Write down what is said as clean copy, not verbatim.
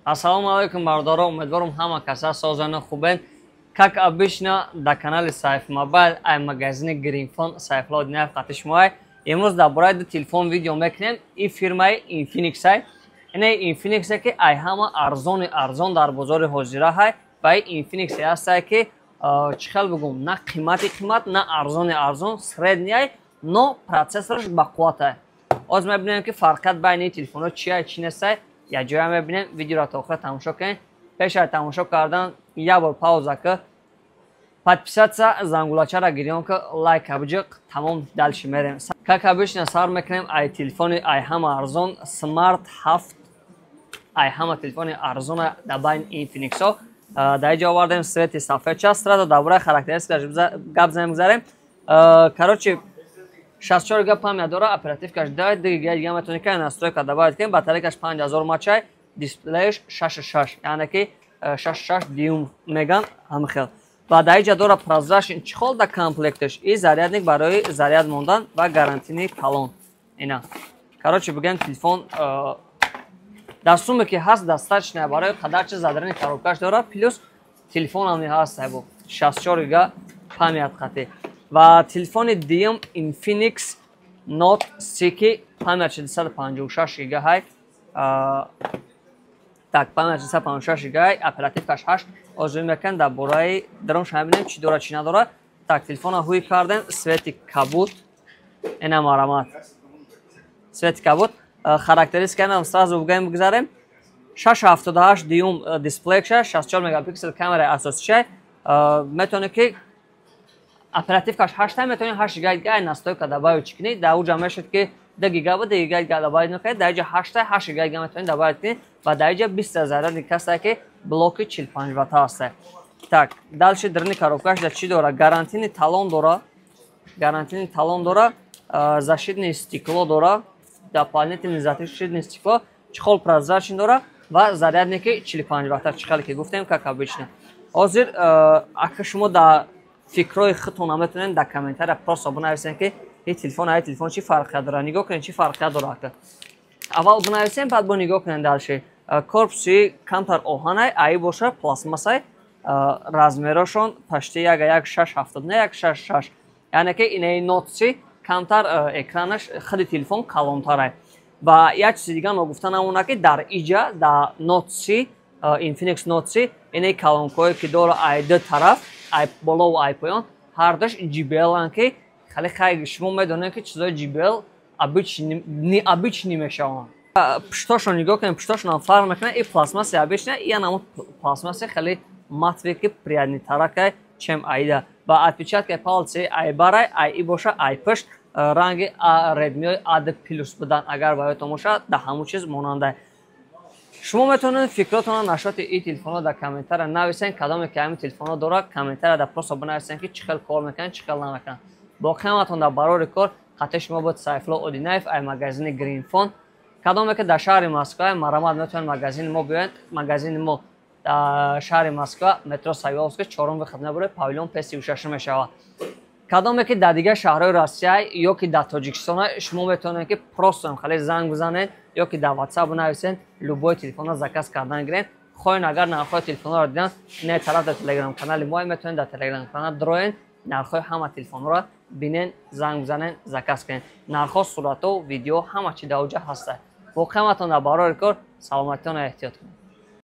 Ассалому алайкум, бародаро, умедворам, ҳама каса созана хубен. Как обычно, дар канали Сайф Мобайл, ай магазини Гринфон Сайфулло Одинаев қати шумоай. Имрӯз дар бораи ду телефон видео мекунем. И фирмаи Infinix ай. Ине Infinix, ки ай ҳама арзони арзон дар бозори ҳозира ҳай, ва Infinix ҳастае, ки чӣ хел бигӯм, на қимати қимат, на арзони арзон, средний ай, но процессораш бақувват ай. Ҳозир мебинем, ки фарқият байни телефонҳо чия, чӣ нестай, якҷоя мебинем. Видеоро то охира тамошо кунед. Пеш аз тамошо кардан як бор пауза ки, подписаться, зангулачара гирён ки, лайка биҷиқ. Тамом, дальше мерем. Как обычно, сар мекунем ай телефони ай ҳама арзон, Smart 7, ай ҳама телефони арзона дар байни Infinix-ҳо. Дар инҷо овардем, цвети сафед част. Сразу дар бораи характеристикаш гап занем, гузарем. Короче, 64 гига память дора, оперативкаш 2 гига дига метавонӣ ки настройка добавить кунем, батарейкаш 5000 мАч, дисплеяш 6.6, яъне ки 6.6 дюйм меган, ҳамин хел. Ва дар инҷа дора прозрачный чехол дар комплекташ и зарядник барои заряд мондан ва гарантийный талон. Ина, короче, бигӯем, телефон дар суме ки ҳаст, достаточно барои қадар чи задрани коробкаш дора, плюс телефонам ҳаст бо 64 гига память қатӣ. Ва телефони дуюм Infinix Note C, ки память 256 гига ҳай. Так, память 256 гига ҳай, оперативкаш 8. Озӯ мекунем, дар бораи дарунш мебинем, чӣ дора, чӣ надора. Так, телефона ҳуй кардем, цвети кабуд, ина, марамат, цвети кабуд. Характеристикаам сразу бигӯем, бигзарем. 6.78 дюйм дисплейша, 64 мегапиксел камераи асосиша. Метавонед ки оперативкаш 8, метавонед 8 гига дига настройка добавить кунед. Дар уҷа мешуд, ки 2 гига буд, 2 гига дига добавить мекунед. Дар иҷа 8, 8 гига дига метавонед добавить кунед. Ва дар иҷа 20 зарядник ҳастае, ки блоки 45 ватта ҳастае. Так, дальше даруни коробкаш да чӣ дора? Гарантийный талон дора, гарантийный талон дора, защитное стекло дора, дополнительный защитное стекло, чехол прозрачный дора ва зарядники 45 ватта, чӣ хеле ки гуфтем, как обычно. Ҳозир ака шумо дар фикрҳои худтон метавонед дар комментария просто бинависем, ки ин телефон ай телефон чӣ фарқият дора. Нигоҳ кунед, чӣ фарқият дора, ака. Аввал бинависем, баъд бо нигоҳ кунед дальше. Корпуси камтар оҳанай, аи боша пластмассай. Размерошон почти як як, 6.79, як шаш шаш, яъне ки инаи Note C камтар экранаш, худи телефон калонтарай. Ва як чизи дига ногуфта намонад, ки дар иҷа, дар Note C, Infinix Note C, инаи колонкое ки дора, ай ду тараф, ай болову ай поён, ҳардуш JBL-ан, ки хеле хай шумо медонед, ки чизои JBL необычный мешаванд. Пуштошро нигоҳ кунед, пуштошонам фарқ мекунад. И пластмасси обычная, и анамо пластмасси хеле матовый, ки приятныйтаракай, чем аида. Ва отпечатки пальцы ай барай, ай и боша, ай пушт ранги Redmi A плюс будан, агар ба ёдтон бошад, да ҳамун чиз монандай. Шумо метавонед фикротонро нашоти и телефонҳо дар комментария нависен. Кадоме ки ҳамин телефонҳо дорад, комментария дар просто бинависен, ки чӣ хел кор мекунанд, чӣ хел намекунанд. Боқӣ ҳаматон дар барори кор. Қатъи шумо буд Сайфулло Одинаев, ай магазини Гринфон. Кадоме ки дар шаҳри Москва, марамат, метавонед магазини мо биёед. Магазини мо дар шаҳри Москва, метро Савёловский, чорум выход мебуред, павильон П36 мешавад. Кадоме ки дар дигар шаҳрҳои Россия ё ки дар Тоҷикистон, шумо метавонед, ки просто хеле занг бизанед ё ки дар WhatsApp бинависед, любой телефонро заказ кардан гирем. Хоҳед, агар нархҳои телефонҳоро дидан, ин тараф дар телеграм канали мо, метавонед дар телеграм канал дроен, нархҳои ҳама телефонҳоро бинен, занг бизанед, заказ кунед. Нархҳо, суратҳо, видео, ҳама чи дар оҷа ҳастад. Боқӣ ҳаматон дар барори кор, саломатитонро эҳтиёт кунед.